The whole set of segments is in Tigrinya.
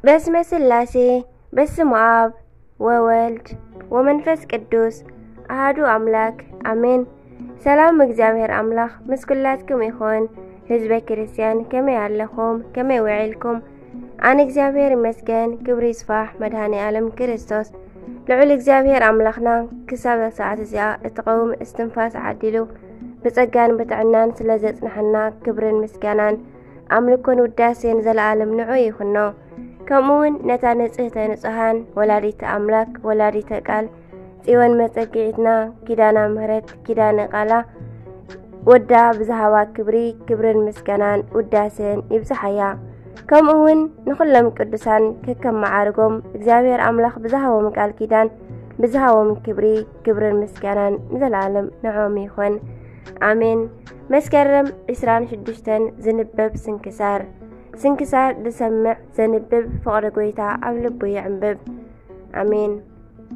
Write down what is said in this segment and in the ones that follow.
በስመ ስላሴ፣ በስመ አብ ወወልድ ወመንፈስ ቅዱስ አሃዱ አምላክ አሜን። ሰላም እግዚኣብሔር አምላክ ምስ ኩላትኩም ይኹን። ህዝበ ክርስቲያን ከመይ ኣለኹም? ከመይ ውዒልኩም? ኣነ እግዚኣብሔር ይመስገን፣ ክብሪ ይስፋሕ መድኃኔ ዓለም ክርስቶስ። ልዑል እግዚኣብሔር ኣምላኽና ክሳብ ሰዓት እዚኣ እትቐውም እስትንፋስ ዓዲሉ ብጸጋን ብጥዕናን ስለ ዘጽንሐና ክብርን ምስጋናን ኣምልኮን ውዳሴን ዘለዓለም ንዑ ይኹኖ። ከምኡ እውን ነታ ንጽህተ ንጹሃን ወላዲተ ኣምላክ ወላዲተ ቃል ጽዮን መጸግዒትና ኪዳና ምህረት ኪዳነ ቃላ ወዳ ብዝሃባ ክብሪ ክብርን ምስጋናን ውዳሴን ይብጽሓያ። ከምኡ እውን ንኹሎም ቅዱሳን ከከም መዓርጎም እግዚኣብሔር ኣምላኽ ብዝሃቦም ቃል ኪዳን ብዝሃቦም ክብሪ ክብርን ምስጋናን ንዘለዓለም ንዖም ይኹን። ኣሜን። መስከረም ዕስራን ሽዱሽተን ዝንበብ ስንክሳር። ስንክሳር ዝሰምዕ ዘንብብ ፍቕሪ ጎይታ ኣብ ልቡ ይዕንብብ። ኣሜን።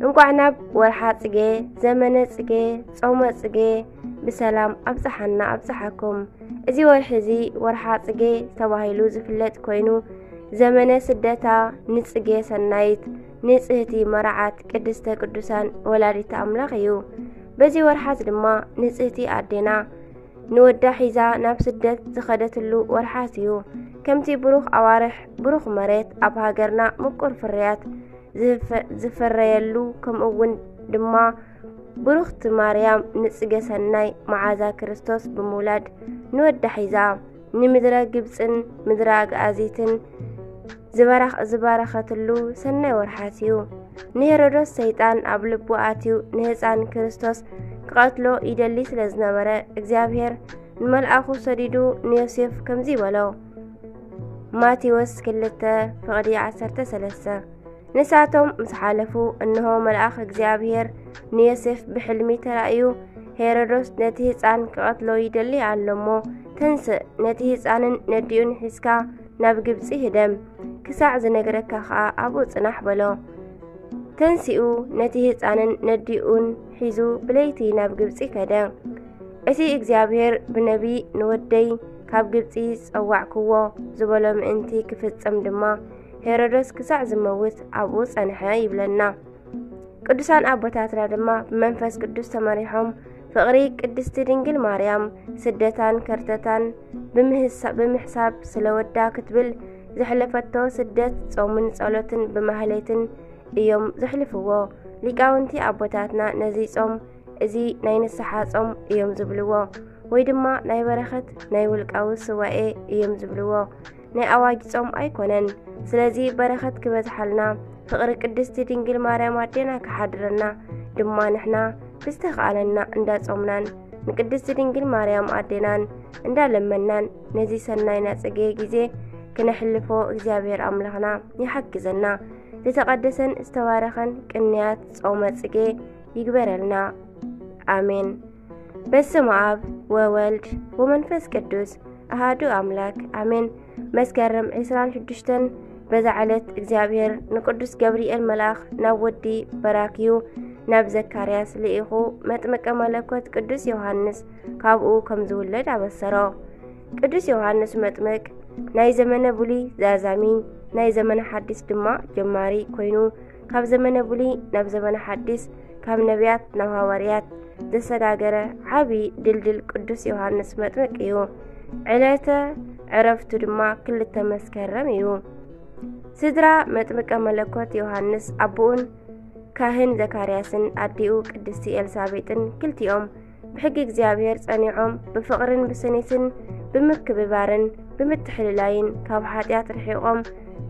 እንቋዕ ናብ ወርሓ ጽጌ፣ ዘመነ ጽጌ፣ ጾመ ጽጌ ብሰላም ኣብጽሓና ኣብጽሓኩም። እዚ ወርሒ እዚ ወርሓ ጽጌ ተባሂሉ ዝፍለጥ ኮይኑ፣ ዘመነ ስደታ ንጽጌ ሰናይት ንጽህቲ መርዓት ቅድስተ ቅዱሳን ወላዲተ ኣምላኽ እዩ። በዚ ወርሓት ድማ ንጽህቲ ኣዴና ንወዳ ሒዛ ናብ ስደት ዝኸደትሉ ወርሓት እዩ። ከምቲ ብሩኽ ኣዋርሕ ብሩኽ መሬት ኣብ ሃገርና ምቁር ፍርያት ዝፈ-፣ ዝፈረየሉ፣ ከምኡ እውን ድማ ብሩኽቲ ማርያም ንጽገ ሰናይ መዓዛ ክርስቶስ ብምውላድ ንወዳ ሒዛ ንምድረ ግብጽን ምድረ ኣግኣዚትን ዝበራኽ-፣ ዝባረኸትሉ ሰናይ ወርሓት እዩ። ንሄሮዶስ ሰይጣን ኣብ ልቡ ኣትዩ ንህፃን ክርስቶስ ክቐትሎ ይደሊ ስለ ዝነበረ እግዚኣብሔር ንመልኣኹ ሰዲዱ ንዮሴፍ ከምዚ በሎ። ማቴዎስ ክልተ ፍቕዲ ዓሰርተ ሰለስተ። ንሳቶም ምስ ሓለፉ፣ እንሆ፣ መልኣኽ እግዚኣብሔር ንዮሴፍ ብሕልሚ ተራእዩ፣ ሄሮዶስ ነቲ ህፃን ክቐትሎ ይደሊ ኣሎ እሞ፣ ተንስእ፣ ነቲ ህፃንን ነዲኡን ሒዝካ ናብ ግብፂ ህደም፣ ክሳዕ ዝነግረካ ኸዓ ኣብኡ ፅናሕ በሎ። ተንሲኡ ነቲ ህፃንን ነዲኡን ሒዙ ብለይቲ ናብ ግብፂ ከደ። እቲ እግዚኣብሔር ብነቢይ ንወደይ ካብ ግብፂ ዝጸዋዕክዎ ዝበሎ ምእንቲ ክፍጸም ድማ፣ ሄሮዶስ ክሳዕ ዝመውት ኣብኡ ጸንሐ ይብለና። ቅዱሳን ኣቦታትና ድማ ብመንፈስ ቅዱስ ተመሪሖም፣ ፍቕሪ ቅድስቲ ድንግል ማርያም፣ ስደታን ከርተታን ብምህሳ-፣ ብምሕሳብ፣ ስለ ወዳ ክትብል ዘሕለፈቶ ስደት ጾምን ጸሎትን ብማህሌትን እዮም ዘሕልፍዎ። ሊቃውንቲ ኣቦታትና ነዚ ጾም እዚ ናይ ንስሓ ጾም እዮም ዝብልዎ፣ ወይ ድማ ናይ በረኸት ናይ ውልቃዊ ስዋኤ እዮም ዝብልዎ። ናይ ኣዋጅ ጾም ኣይኮነን። ስለዚ በረኸት ክበዝሓልና፣ ፍቕሪ ቅድስቲ ድንግል ማርያም ኣዴና ክሓድረና ድማ ንሕና ብዝተኻእለና እንዳጾምናን ንቅድስቲ ድንግል ማርያም ኣዴናን እንዳለመናን ነዚ ሰናይ ናይ ጽጌ ግዜ ክነሕልፎ እግዚኣብሔር ኣምላኽና ይሓግዘና። ዝተቐደሰን ዝተባረኸን ቅንያት ጾመ ጽጌ ይግበረልና። ኣሜን። በስመ ኣብ ወወልድ ወመንፈስ ቅዱስ ኣሃዱ ኣምላክ ኣሜን። መስከረም ዕስራን ሽዱሽተን በዛ ዕለት እግዚኣብሔር ንቅዱስ ገብርኤል መልኣኽ ናብ ወዲ በራክዩ ናብ ዘካርያስ ልኢኹ መጥምቀ መለኮት ቅዱስ ዮሃንስ ካብኡ ከም ዝውለድ ኣበሰሮ። ቅዱስ ዮሃንስ መጥምቅ ናይ ዘመነ ብሉይ ዛዛሚ፣ ናይ ዘመነ ሓዲስ ድማ ጀማሪ ኮይኑ፣ ካብ ዘመነ ብሉይ ናብ ዘመነ ሓዲስ፣ ካብ ነቢያት ናብ ሃዋርያት ዘሰጋገረ ዓቢ ድልድል ቅዱስ ዮሃንስ መጥምቅ እዩ። ዕለተ ዕረፍቱ ድማ ክልተ መስከረም እዩ። ስድራ መጥምቀ መለኮት ዮሃንስ ኣቦኡን ካህን ዘካርያስን ኣዲኡ ቅድስቲ ኤልሳቤጥን ክልቲኦም ብሕጊ እግዚኣብሔር ጸኒዖም፣ ብፍቕርን ብስኒትን ብምክብባርን ብምትሕልላይን ካብ ሓጢኣት ርሒቖም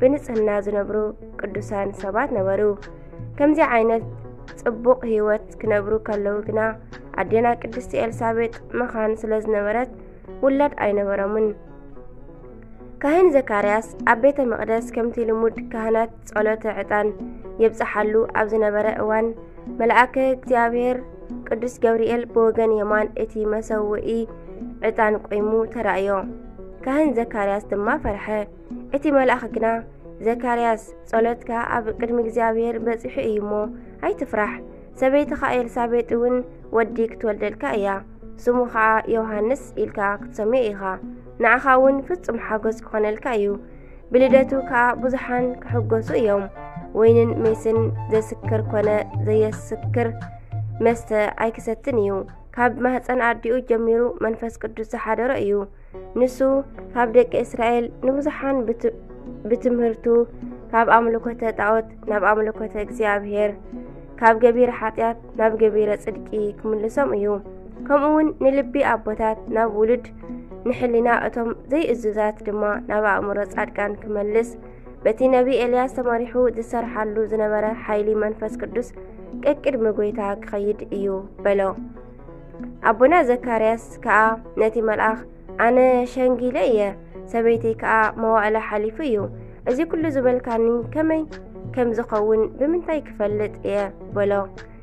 ብንጽህና ዝነብሩ ቅዱሳን ሰባት ነበሩ። ከምዚ ዓይነት ጽቡቕ ህይወት ክነብሩ ከለዉ ግና፣ ኣዴና ቅድስቲ ኤልሳቤጥ መኻን ስለ ዝነበረት፣ ውላድ ኣይነበሮምን። ካህን ዘካርያስ ኣብ ቤተ መቕደስ ከምቲ ልሙድ ካህናት ጸሎተ ዕጣን የብጽሓሉ ኣብ ዝነበረ እዋን፣ መልኣከ እግዚኣብሔር ቅዱስ ገብርኤል ብወገን የማን እቲ መሰውኢ ዕጣን ቆይሙ ተራእዮ። ካህን ዘካርያስ ድማ ፈርሐ። እቲ መልኣኽ ግና፣ "ዘካርያስ፣ ጸሎትካ ኣብ ቅድሚ እግዚኣብሔር በጺሑ እዩ እሞ፣ ኣይትፍራሕ። ሰበይትኻ ኤልሳቤጥ እውን ወዲ ክትወልደልካ እያ። ስሙ ኸዓ ዮሃንስ ኢልካ ክትሰምዮ ኢኻ። ንዓኻ እውን ፍጹም ሓጎስ ክኾነልካ እዩ። ብልደቱ ከኣ ብዙሓን ክሕጎሱ እዮም። ወይንን ሜስን ዘስክር ኮነ ዘየስክር መስተ ኣይክሰትን እዩ። ካብ ማህፀን ኣዲኡ ጀሚሩ መንፈስ ቅዱስ ዝሓደሮ እዩ። ንሱ ካብ ደቂ እስራኤል ንብዙሓን ብት-፣ ብትምህርቱ ካብ ኣምልኮተ ጣዖት ናብ ኣምልኮተ እግዚኣብሔር፣ ካብ ገቢረ ሓጢኣት ናብ ገቢረ ጽድቂ ክምልሶም እዩ። ከምኡ እውን ንልቢ ኣቦታት ናብ ውሉድ፣ ንሕሊና እቶም ዘይእዙዛት ድማ ናብ ኣእምሮ ጻድቃን ክመልስ፣ በቲ ነቢ ኤልያስ ተመሪሑ ዝሰርሓሉ ዝነበረ ሓይሊ መንፈስ ቅዱስ ቀቅድሚ ጐይታ ክኸይድ እዩ በሎ። ኣቦና ዘካርያስ ከኣ ነቲ መልኣኽ፣ ኣነ ሸንጊለ እየ፣ ሰበይተይ ከኣ መዋእላ ሓሊፉ እዩ። እዚ ኩሉ ዝበልካኒ ከመይ ከም ዝኸውን ብምንታይ ክፈልጥ እየ? በሎ።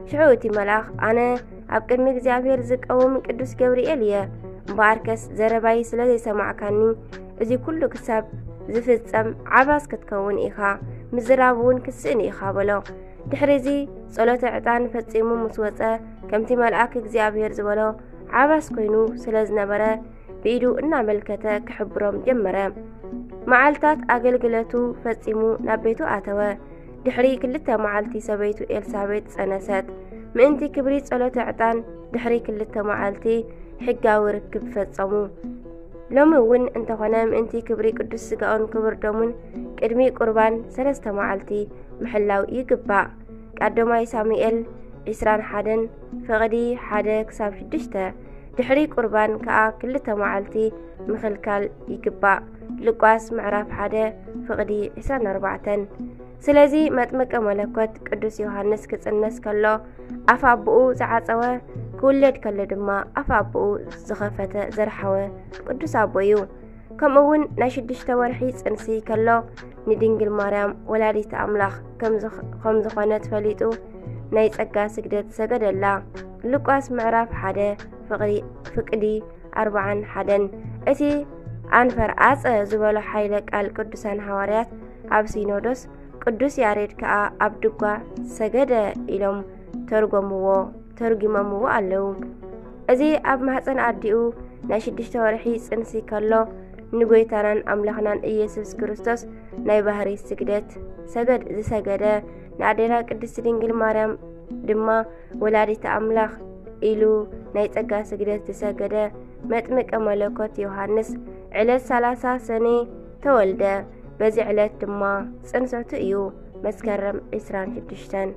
ሽዑ እቲ መልኣኽ፣ ኣነ ኣብ ቅድሚ እግዚኣብሔር ዝቀውም ቅዱስ ገብርኤል እየ። እምበኣርከስ ዘረባይ ስለ ዘይሰማዕካኒ፣ እዚ ኩሉ ክሳብ ዝፍጸም ዓባስ ክትከውን ኢኻ፣ ምዝራብ እውን ክትስእን ኢኻ በሎ። ድሕሪ እዚ ጸሎተ ዕጣን ፈጺሙ ምስ ወጸ፣ ከምቲ መልኣክ እግዚኣብሔር ዝበሎ ዓባስ ኮይኑ ስለ ዝነበረ፣ ብኢዱ እናመልከተ ክሕብሮም ጀመረ። መዓልታት ኣገልግለቱ ፈጺሙ ናብ ቤቱ ኣተወ። ድሕሪ ክልተ መዓልቲ ሰበይቱ ኤልሳቤጥ ጸነሰት። ምእንቲ ክብሪ ጸሎተ ዕጣን ድሕሪ ክልተ መዓልቲ ሕጋዊ ርክብ ፈጸሙ። ሎሚ እውን እንተኾነ ምእንቲ ክብሪ ቅዱስ ስጋኡን ክብር ደሙን ቅድሚ ቁርባን ሰለስተ መዓልቲ ምሕላው ይግባእ። ቀዳማይ ሳሙኤል ዕስራን ሓደን ፍቕዲ ሓደ ክሳብ ሽዱሽተ። ድሕሪ ቁርባን ከኣ ክልተ መዓልቲ ምኽልካል ይግባእ። ሉቃስ ምዕራፍ ሓደ ፍቕዲ ዕስራን ኣርባዕተን። ስለዚ መጥምቀ መለኮት ቅዱስ ዮሃንስ ክጽነስ ከሎ ኣፍ ኣቦኡ ዝዓጸወ፣ ክውለድ ከሎ ድማ ኣፍ ኣቦኡ ዝኸፈተ ዘርሓወ ቅዱስ ኣቦ እዩ። ከምኡ እውን ናይ ሽዱሽተ ወርሒ ጽንሲ ከሎ ንድንግል ማርያም ወላዲት ኣምላኽ ከም ዝኽ-፣ ከም ዝኾነት ፈሊጡ ናይ ጸጋ ስግደት ሰገደላ። ሉቃስ ምዕራፍ ሓደ ፍቕሪ-፣ ፍቕዲ ኣርባዓን ሓደን። እቲ ኣንፈር ኣጸ ዝበሎ ሓይለ ቃል ቅዱሳን ሃዋርያት ኣብ ሲኖዶስ፣ ቅዱስ ያሬድ ከኣ ኣብ ድጓ ሰገደ ኢሎም ተርጎምዎ፣ ተርጉሞምዎ ኣለዉ። እዚ ኣብ ማህፀን ኣዲኡ ናይ ሽዱሽተ ወርሒ ጽንሲ ከሎ ንጎይታናን ኣምላኽናን ኢየሱስ ክርስቶስ ናይ ባህሪ ስግደት ሰገድ-፣ ዝሰገደ፣ ንኣዴና ቅድስቲ ድንግል ማርያም ድማ ወላዲት ኣምላኽ ኢሉ ናይ ጸጋ ስግደት ዝሰገደ መጥምቀ መለኮት ዮሃንስ ዕለት ሰላሳ ሰኔ ተወልደ። በዚ ዕለት ድማ ጽንሰቱ እዩ መስከረም ዕስራን ሽዱሽተን።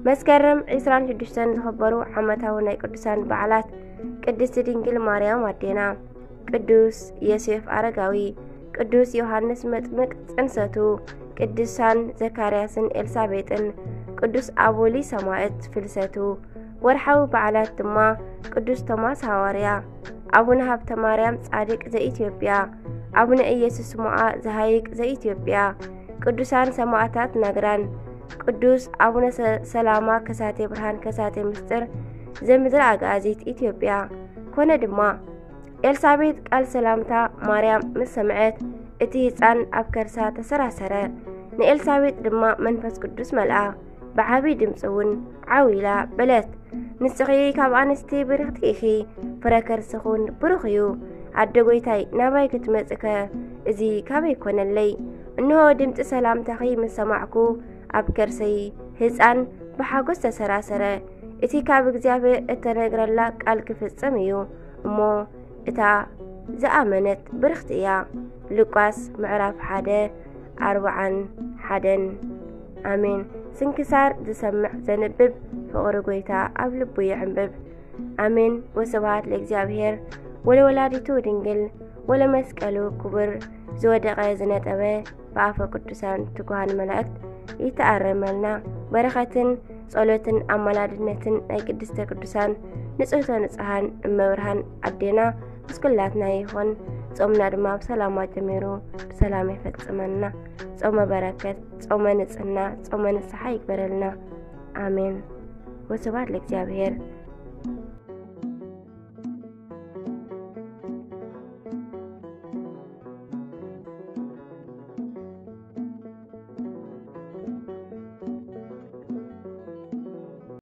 መስከረም ዕስራን ሽዱሽተን ዝኽበሩ ዓመታዊ ናይ ቅዱሳን በዓላት ቅድስቲ ድንግል ማርያም ኣዴና፣ ቅዱስ ዮሴፍ ኣረጋዊ፣ ቅዱስ ዮሃንስ መጥምቅ ጽንሰቱ፣ ቅዱሳን ዘካርያስን ኤልሳቤጥን፣ ቅዱስ ኣቦሊ ሰማዕት ፍልሰቱ። ወርሓዊ በዓላት ድማ ቅዱስ ቶማስ ሃዋርያ፣ ኣቡነ ሃብተ ማርያም ጻድቅ ዘኢትዮጵያ፣ ኣቡነ ኢየሱስ ሞዓ ዘሃይቅ ዘኢትዮጵያ፣ ቅዱሳን ሰማዕታት ናግራን፣ ቅዱስ ኣቡነ ሰ-፣ ሰላማ ከሳቴ ብርሃን ከሳቴ ምስጢር ዘምድሪ ኣግኣዚት ኢትዮጵያ። ኮነ ድማ ኤልሳቤጥ ቃል ሰላምታ ማርያም ምስ ሰምዐት፣ እቲ ህፃን ኣብ ከርሳ ተሰራሰረ። ንኤልሳቤጥ ድማ መንፈስ ቅዱስ መልኣ፣ ብዓቢ ድምፂ እውን ዓው ኢላ በለት፣ ንስኺ ካብ ኣንስቲ ብርኽቲ ኢኺ፣ ፍረ ከርስኺ እውን ብሩኽ እዩ። ኣደ ጐይታይ፣ ናባይ ክትመጽእከ እዚ ካበይ ኮነለይ? እንሆ ድምፂ ሰላምታኺ ምስ ሰማዕኩ፣ ኣብ ከርሰይ ህፃን ብሓጎስ ተሰራሰረ። እቲ ካብ እግዚኣብሔር እተነግረላ ቃል ክፍጸም እዩ እሞ፣ እታ ዝኣመነት ብርኽቲ እያ። ሉቃስ ምዕራፍ ሓደ ኣርባዓን ሓደን። ኣሜን። ስንክሳር ዝሰምዕ ዘንብብ፣ ፍቕሪ ጐይታ ኣብ ልቡ ይዕንብብ። ኣሜን። ወስብሐት ለእግዚኣብሔር ወለወላዲቱ ድንግል ወለመስቀሉ ክቡር። ዝወደቐ ዝነጠበ ብኣፈ ቅዱሳን ትጉሃን መላእክት ይተኣረመልና። በረኸትን ጸሎትን ኣማላድነትን ናይ ቅድስተ ቅዱሳን ንጽህተ ንጹሃን እመብርሃን ኣዴና ምስ ኩላትና ይኹን። ጾምና ድማ ብሰላም ኣጀሚሩ ብሰላም ይፈጽመና። ጾመ በረከት፣ ጾመ ንጽህና፣ ጾመ ንስሓ ይግበረልና። ኣሜን። ወስብሐት ለእግዚኣብሔር።